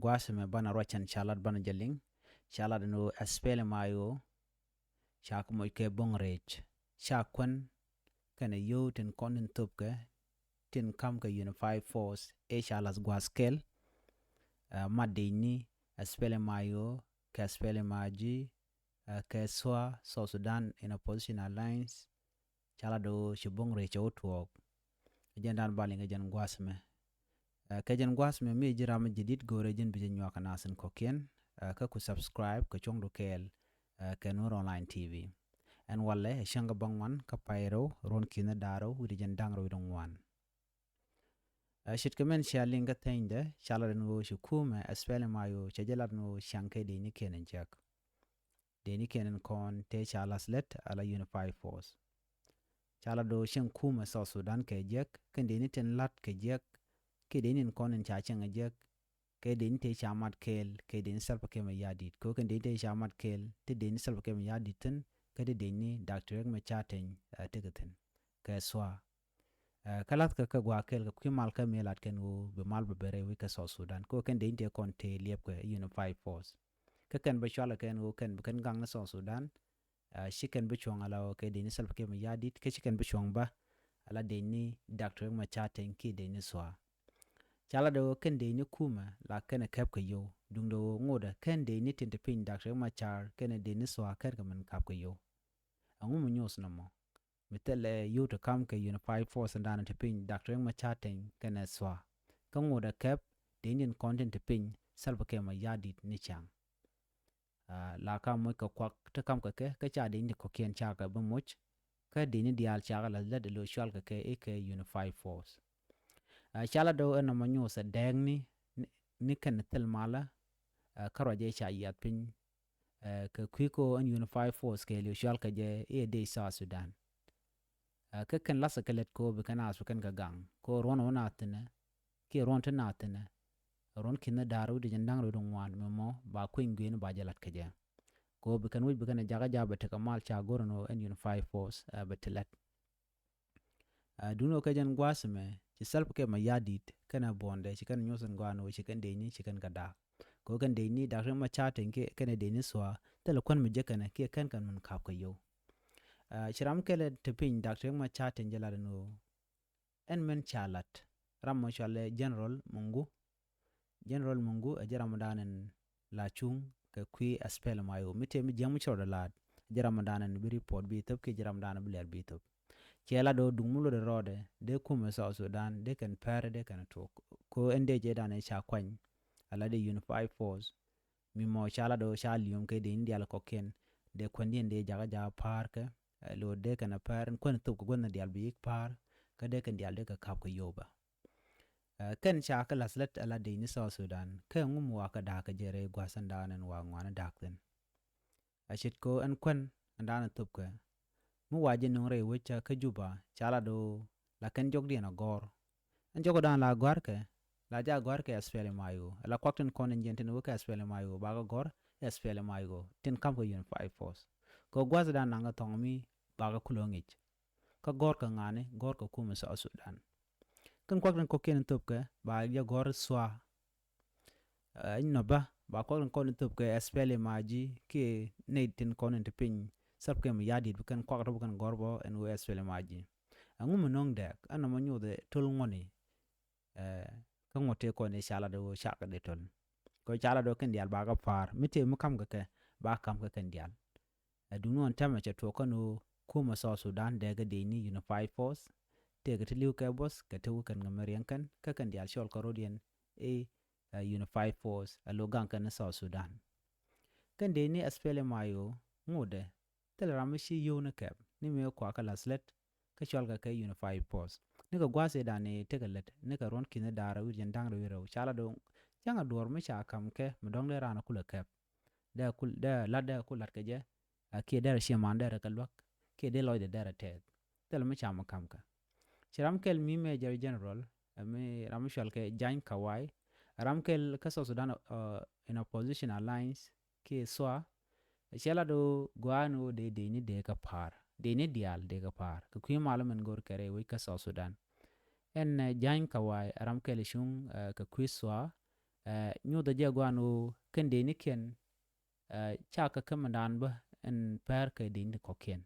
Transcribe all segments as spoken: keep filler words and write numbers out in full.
gua̱a̱th ɛmɛ banɛ ruac ɛn ca lat banɛ jɛ liŋ. Ca lat ɛn ɣöö SPLM-IO ca kɛ moc kɛ bo̱ŋ rɛc, ca kuän kɛnɛ yio̱w tin kɔn tin thöpkɛ tin ka̱m kɛ Unified Force ëë ca la̱th gua̱a̱th kɛl. Mat dëcni SPLM-IO kɛ SPLM-IG kɛ SSOA, South Sudan in Opposition Alliance, ca lat ɣöö ci bo̱ŋ rɛc cɛ wä tuɔɔk. Ɛ jɛn dan ba liŋ ɛ jɛn gua̱a̱th ɛmɛ. Kɛ jɛn gua̱a̱th ɛmɛ mi ji̱ ram mi ji̱ di̱t go̱o̱rɛ ji̱n bi jɛ nyuak kɛ nath in kɔ̱kiɛn. Kä ku subscribe kɛ cuɔ̱ŋdu kɛɛl kɛ Nuer Online TV. Ɛn walɛ ɛ cäŋ kä bäŋuan kä pay rɛw ruɔ̱n ki̱n da̱ŋ rɛw wi̱cdɛ jiɛn da̱ŋ rɛw wi̱cdɛ ŋuan. Ce̱tkɛ min cia liŋ kä thɛnydɛ ca lat ɛn ɣöö ci kumɛ SPLM-IO cɛ jɛ lat ɛn ɣöö ciaŋ kɛ dëcnikiɛn in jiäk. Dëcnikiɛn in kɔn tëë ca la̱th lät ala Unified Force. Ca lat ɣöö cieŋ kumɛ South Sudan kɛ jiäk kɛn dëcni tin la̱t kɛ jiäk kiɛ dëcni in kɔn in ca cieŋ kɛ jiäk kɛ dëcni tëë ca mat kɛɛl kɛ dëcni Salva Kiir Mayardit. Kɛ ɣöö kɛn dëcni tëë ca mat kɛɛl ti dëcni Salva Kiir Mayardit thi̱n kä ti dëcni Doctor Riek Machar Teny tekɛ thi̱n kɛ SSOA. Kä la̱thkɛ kɛ gua̱a̱th kɛl kɛ kui̱ mal kä mëë lat kɛn ɣöö bi mal bɛ ben rɛy wec kä South Sudan. Kɛ ɣöö kɛn dëcni tëë kɔn tëë liɛpkɛ Unified Force. Kä kɛn bä cualɛ kɛn ɣöö kɛn bi kɛn gaŋ ni South Sudan. Ci kɛn bi cuɔ̱ŋ ala ɣöö kɛ dëcni Salva Kiir Mayardit kä ci kɛn bi cuɔ̱ŋ bä ala dëcni Doctor Riek Machar Teny kiɛ dëcni SSOA. Ca lat ɣöö kɛn dëcni kumɛ la kɛn ɛ käp kɛ yio̱w duundɛ ɣöö ŋotdɛ kɛn dëcni tin te piny Doctor Riek Machar kɛnɛ dëcni SSOA kɛn kɛ min käp kɛ yio̱w. Ɛŋu mi nyuɔth nɔmɔ mi thilɛ yio̱w ti ka̱m kɛ Unified Force in da̱a̱n ti piny Doctor Riek Machar Teny kɛnɛ SSOA kä ŋotdɛ käp dëcni in kɔn tin te piny Salva Kiir Mayardit ni ciaŋ. La ka moc kɛ kuak ti ka̱m kɛ kɛ kä ca dëcni kɔ̱kiɛn cakɛ bi moc kä dëcni diaal cakɛ la̱th lät ɛ lo̱c cual kɛ kɛ i̱ kɛ Unified Force. Ca lat ɣöö ɛn nɔmɔ nyuɔth ɛ dɛɛkni ni kɛn thil malä kä ruac ɛ ca yiath piny kɛ kui̱ kɛ ɣöö ɛn Unified Force kɛ liw cual kɛ jɛ i̱ ɛ dëc South Sudan. Kä kɛn la̱thkɛ kɛ lät kɛ ɣöö bi kɛn naath bi kɛn kɛ gaŋ kɛ ɣöö ruɔ̱n ɣöö naath thi̱nɛ kiɛ ruɔ̱n ti naath thi̱nɛ ruɔ̱n ki̱n da̱ŋ rɛw wi̱cdɛ jiɛn da̱ŋ rɛw wi̱cdɛ ŋuan mɛmɔ ba kui̱ny gui̱n ba jɛ la̱t kɛ jɛ. Kɛ ɣöö bi kɛn wec bi kɛn jakä ja̱ bɛ tekɛ mal ca go̱r ɛn ɣöö ɛn Unified Force bɛ ti la̱t. Duundɛ ɣöö kɛ jɛn gua̱a̱th ɛmɛ ci Salva Kiir Mayardit kɛnɛ buɔ̱ndɛ ci kɛn nyuɔ̱th ɛn gɔaa ɛn ɣöö ci kɛn dëcni ci kɛn kɛ da̱a̱k. Kɛ ɣöö kɛn dëcni Doctor Riek Machar Teny kɛnɛ dëcni SSOA thilɛ kuän mi jek kɛnɛ kiɛ kɛn kɛn min ka̱p kɛ yio̱w. Ci ram kɛl te piny Doctor Riek Machar Teny jɛ lat ɛn ɣöö ɛn min ca lat ram mɔ cɔalɛ General Mungu. General Mungu ɛ jɛ ram mɔ da̱a̱n ɛn la cuŋ kɛ kui̱ SPLM-IO mi tëë mi jiäk mi ci rɔɔdɛ la̱a̱t. Ɛ jɛ ram mɔ da̱a̱n ɛn bi report bi thöp kiɛ jɛ ram mɔ da̱a̱n ɛn bi lɛr bi thöp. Cɛ lat ɣöö duŋ mi lotdɛ rɔɔdɛ dee kumɛ South Sudan dee kɛn pɛr dee kɛn tuɔɔk kɛ ɣöö ɛn dee jɛ da̱a̱n ɛ ca kuany. Ala dee Unified Force mi mɔ ca lat ɣöö ca li̱em kɛ dëcni diaal kɔ̱kiɛn dee kuändiɛn dee jakä jakä pa̱a̱r kɛ lo̱o̱r dee kɛn a pa̱a̱r ɛn kuän thop kɛ guäthni diaal bi yik pa̱a̱r kä dee kɛn diaal dee kɛ ka̱p kɛ yio̱w bä. Kɛn ca kɛ la̱th lät ala dëcni South Sudan kɛ ŋu mi wakä da̱a̱k kɛ jɛ rɛy gua̱a̱th ɛn da̱a̱n ɛn wa ŋuani da̱a̱k thi̱n. A ce̱tkɛ ɣöö ɛn kuän ɛn da̱a̱n ɛ thöpkɛ mi wa jɛ nöŋ rɛy wec kä Juba ca lat ɣöö la kɛn jɔkdiɛn a gɔ̱r. Ɛn jɔkdan la gɔ̱a̱rkɛ la ja̱ gɔ̱a̱rkɛ SPLM-IO ala kuak tin kɔn in jiɛn tin wek kɛ SPLM-IO bakɛ gɔ̱r SPLM-IO tin ka̱m kɛ Unified Force. Kɛ gua̱thdan naŋ kɛ thɔŋ mi bakɛ kulä ŋic. Kä gɔ̱rkɛ ŋa̱ni gɔ̱rkɛ kumɛ South Sudan. Kɛn kuak tin kɔ̱kiɛn in thöpkɛ ba jɛ gɔ̱r SSOA. Ɛn nɔ bä ba kuak tin kɔn in thöpkɛ SPLM-IG kiɛ nɛy tin kɔn in ti piny Salva Kiir Mayardit bi kɛn kuak tɔ bi kɛn gɔ̱r bä ɛn ɣöö SPLM-IG. Ɛŋu mi no̱o̱ŋ dɛɛk ɛn nɔmɔ nyothɛ töl ŋuɔ̱ni. Kä ŋuɔ̱t tëë kɔn i̱ ca lat ɣöö cakɛ dee töl. Kɛ ca lat ɣöö kɛn diaal bakɛ pa̱a̱r mi tëë mi ka̱m kɛ kɛ ba ka̱m kɛ kɛn diaal. Ɛ duŋni ɣän tɛmɛ cɛ tuɔɔk kɛn ɣöö kumɛ South Sudan dee kɛ dëcni Unified Force tëëkɛ ti li̱w kɛ buɔth kɛ ti wä kɛn kɛ mi riɛŋ kɛn kä kɛn diaal cɔl kɛ ro̱diɛn i̱ Unified Force ɛ lo̱ gaŋ kɛn ni South Sudan. Kɛn dëcni SPLM-IO ŋotdɛ thilɛ ram mi ci yio̱w ni kɛp ni mëë kua kä la̱th lät kä cɔalkɛ kɛ Unified Force. Nikɛ gua̱a̱th ëëdan i̱ tekɛ lät nikɛ ruɔ̱n ki̱n da̱a̱r wi̱r jɛn da̱ŋ rɛw i̱ rɛw ca lat ɣöö cäŋɛ duɔ̱ɔ̱r mi ca ka̱m kɛ mi dɔ̱ŋ dee raan kulɛ kɛp. Dee kul dee la̱t dee kul la̱t kɛ jɛ a kiɛ derɛ ciɛ man derɛ kɛ luäk kiɛ dee lɔcdɛ derɛ tɛth. Thilɛ mi ca mi ka̱m kɛ ci ram kɛl mi Major General ɛ mi ram mi cual kɛ Jany Kawai. Ram kɛl kä South Sudan in Opposition Alliance kiɛ SSOA. Cɛ lat ɣöö gɔaa ni ɣöö dee dëcni dee kɛ pa̱a̱r dëcni diaal dee kɛ pa̱a̱r kɛ kui̱ mal min go̱r kɛ rɛy wec kä South Sudan. Ɛn Jany Kawai ram kɛl cuŋ kɛ kui̱ SSOA. Ɛ, nyuuthɛ jɛ guan ɣöö kɛn dëëcnikiɛn, ɛ, ca kɛ kä mindan bä ɛn pɛr kɛ dëëcni kɔ̱kiɛn.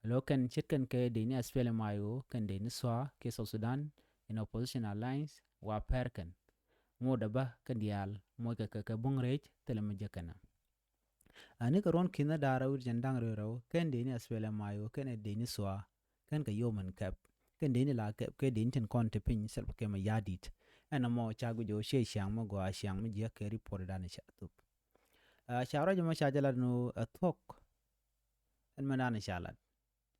Lo kɛn ce̱tkɛn kɛ dëëcni SPLM IO kɛn dëëcni SSOA kiɛ South Sudan in Opposition Alliance wa pɛr kɛn. Ŋotdɛ bä kɛn diaal moc kɛ kɛ kɛ buŋ rɛc thilɛ mi jek kɛn. Ɛ, nikɛ ruɔ̱n ki̱n ni da̱ŋ rɛw wi̱cdɛ jiɛn da̱ŋ rɛw rɛw kɛn dëëcni SPLM IO kɛn dëëcni SSOA kɛn kɛ yom in kɛp. Kɛn dëëcni la kɛp kɛ dëëcni tin kɔn te piny Salva Kiir Mayardit. Ɛn ɛmɔ ca guic ɣöö ciɛ ciaŋ mi gɔaa, ciaŋ mi jiäk kɛ report dan ca thop. Ɛ, ca ruac ɛmɔ ca jɛ lat ni ɣöö ɛ thuɔ̱k ɛn mɛn dan ca lat.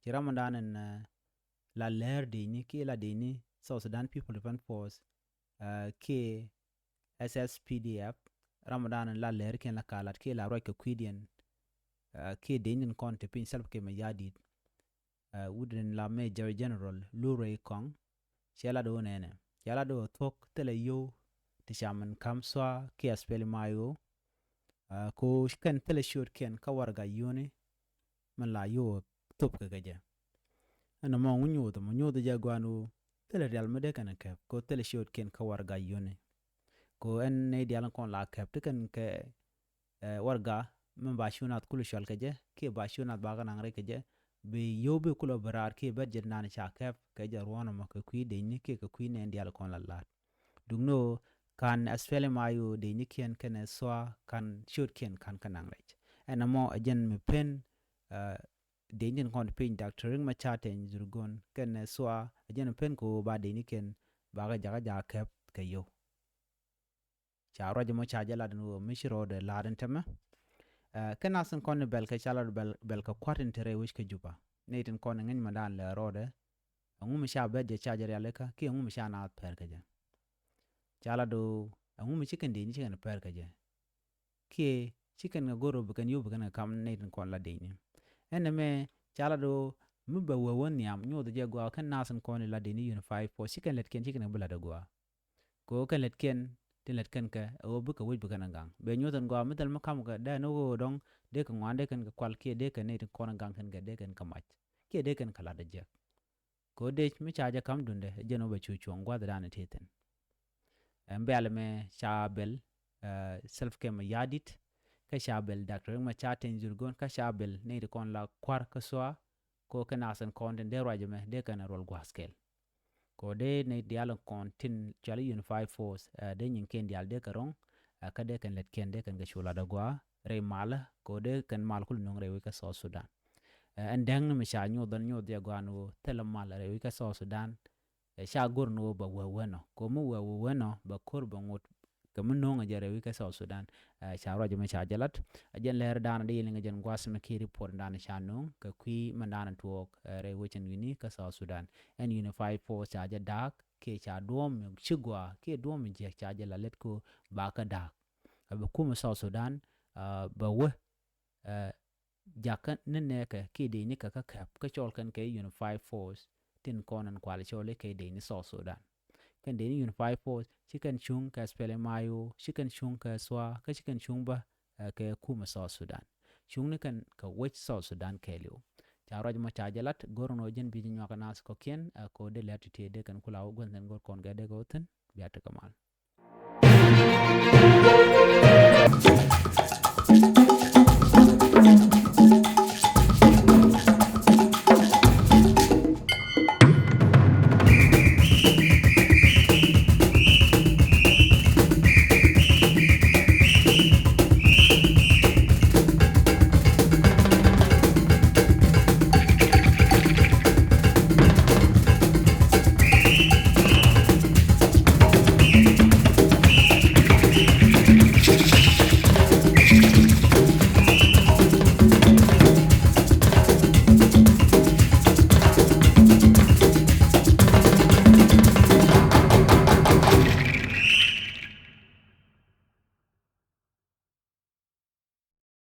Ci ram mɛn dan ɛn, ɛ, la lɛr dëëcni kiɛ la dëëcni South Sudan People Defense Force, ɛ, kiɛ SSPDF, ram mɛn dan ɛn la lɛr kiɛn la ka lat kiɛ la ruac kɛ kui̱diɛn, ɛ, kiɛ dëëcni tin kɔn te piny Salva Kiir Mayardit. Ɛ, wut in la Major General Lurey Kɔŋ, cɛ lat ɣöö nɛnɛ, cɛ lat ɣöö thuɔ̱k thilɛ yio̱w ti cam in ka̱m SSOA kiɛ SPLM IO, ɛ, ko kɛn thilɛ ciötkiɛn kä warɛga yio̱wni min la yio̱w thop kɛ kɛ jɛ. Ɛn ɛmɔ ŋu nyuuth ɛmɔ nyuuth jɛ guan ɣöö thilɛ rial mi dee kɛn kɛp ko thilɛ ciötkiɛn kä warɛga yio̱wni. Ko ɛn nɛy diaal kɔn la kɛp ti kɛn kɛ, ɛ, warɛga min ba cu naath kulɛ cɔl kɛ jɛ kiɛ ba cu naath ba kɛ naŋ rɛc kɛ jɛ, bi yio̱w bi kulɛ bi raar kiɛ bɛr jɛ naan ca kɛp kɛ jɛ ruɔ̱n ɛmɔ kɛ kui̱ dëëcni kiɛ kɛ kui̱ nɛn diaal kɔn la la̱t. Duŋni ɣöö ka̱n SPLM IO dëëcnikiɛn kɛnɛ SSOA ka̱n ciötkiɛn ka̱n kɛ naŋ rɛc. Ɛn ɛmɔ ɛ jɛn mi pen, ɛ, dëëcni tin kɔn piny Doctor Riek Machar Teny Dhurgon kɛnɛ SSOA ɛ jɛn mi pen kɛ ɣöö ba dëëcnikiɛn ba kɛ jakä jakä kɛp kɛ yio̱w. Ca ruac ɛmɔ ca jɛ lat ni ɣöö mi ci rɔɔdɛ la̱t ɛn tɛmɛ. Ɛ, kɛ nath in kɔn ni bɛl kɛ ca lat bɛl, bɛl kɛ kua̱r tin te rɛy wec kä Juba. Nɛy tin kɔn ni ŋäc mɛn dan lɛ rɔɔdɛ. Ɛŋu mi ca bɛr jɛ ca jɛ rialikä kiɛ ɛŋu mi ca naath pɛr kɛ jɛ. Ca lat ɣöö ɛŋu mi ci kɛn dëëcni ci kɛn pɛr kɛ jɛ. Kiɛ ci kɛn kɛ go̱r ɣöö bi kɛn yio̱w bi kɛn kɛ ka̱m nɛy tin kɔn la dëëcni. Ɛn ɛmɛ ca lat ɣöö mi bɛ wee wä nhiam nyuɔth jɛ gɔaa kɛn nath in kɔn la dëëcni Unified Force ci kɛn lɛtkiɛn ci kɛn kɛ bi la̱t ɛ gɔaa. Kɛ ɣöö kɛn lɛtkiɛn tin lɛt kɛn kɛ ɛ ɣöö bikɛ wec bi kɛn ɛ gaŋ. Bɛ nyuɔth ɛn gɔaa mi thil mi ka̱m kɛ dee ni ɣöö dɔ̱ŋ dee kɛ ŋuan dee kɛn kɛ kual kiɛ dee kɛn nɛy tin kɔn ɛ gaŋ kɛn kɛ dee kɛn kɛ mac. Kiɛ dee kɛn kɛ la̱t ɛ jiäk. Kɛ ɣöö dec mi ca jɛ ka̱m duundɛ ɛ jɛn ɣöö bɛ cu cuɔ̱ŋ gua̱thdan ɛ ti thi̱n. Ɛn bɛ̈ɛ̈l ɛmɛ ca bɛl, ɛ, Salva Kiir Mayardit, kä ca bɛl Doctor Riek Machar Teny Dhurgon, kä ca bɛl nɛy ti kɔn la kua̱r kä SSOA, ko kɛ nath in kɔn tin dee ruac ɛmɛ dee kɛn ruɔl gua̱a̱th kɛɛl. Ko dee nɛy diaal in kɔn tin cɔal i̱ Unified Force, ɛ, dee nyiŋkiɛn diaal dee kɛ ro̱ŋ, ɛ, kä dee kɛn lɛtkiɛn dee kɛn kɛ cu lat ɛ gɔaa rɛy malä, ko dee kɛn mal kul nöŋ rɛy wec kä South Sudan. Ɛ, ɛn dɛŋni mi ca nyuɔth ɛn nyuɔth jɛ gɔaa ni ɣöö thilɛ mal rɛy wec kä South Sudan, ɛ, ca go̱r ni ɣöö bɛ wee wenɔ. Ko mi wee wee wenɔ bɛ ko̱r bɛ ŋot kɛ mi no̱o̱ŋ ɛ jɛ rɛy wec kä South Sudan. Ɛ, ca ruac mi ca jɛ lat. Ɛ jɛn lɛr dan dee yɛn liŋ ɛ jɛn gua̱th mi ki report dan ca no̱o̱ŋ kɛ kui̱ mɛn dan tuɔɔk, ɛ, rɛy wec ɛn wi̱ni kä South Sudan. Ɛn Unified Force ca jɛ da̱a̱k kiɛ ca duɔ̱ɔ̱m mi ci gɔaa kiɛ duɔ̱ɔ̱m mi jiäk ca jɛ la lɛt ko ba kä da̱a̱k. Ɛ bɛ kumɛ South Sudan, ɛ, bɛ wee, ɛ, jakä ni nɛɛkɛ kiɛ dëëcnikɛ kä kɛp kä cɔl kɛn kɛ Unified Force tin kɔn ɛn kual cɔl i̱ kɛ dëëcni South Sudan. Kɛn dëëcni Unified Force ci kɛn cuŋ kɛ SPLM IO, ci kɛn cuŋ kɛ SSOA, kä ci kɛn cuŋ bä, ɛ, kɛ kumɛ South Sudan. Cuŋni kɛn kɛ wec South Sudan kɛɛliw. Ca ruac mɔ ca jɛ lat, go̱r nɔ jɛn bi jɛ nyuak kɛ nath kɔ̱kiɛn, ɛ, kɛ ɣöö dee lɛr ti̱ti̱ dee kɛn kula wä gua̱n thi̱n go̱r kɔn kɛ dee kɛ wä thi̱n, bia tekɛ mal.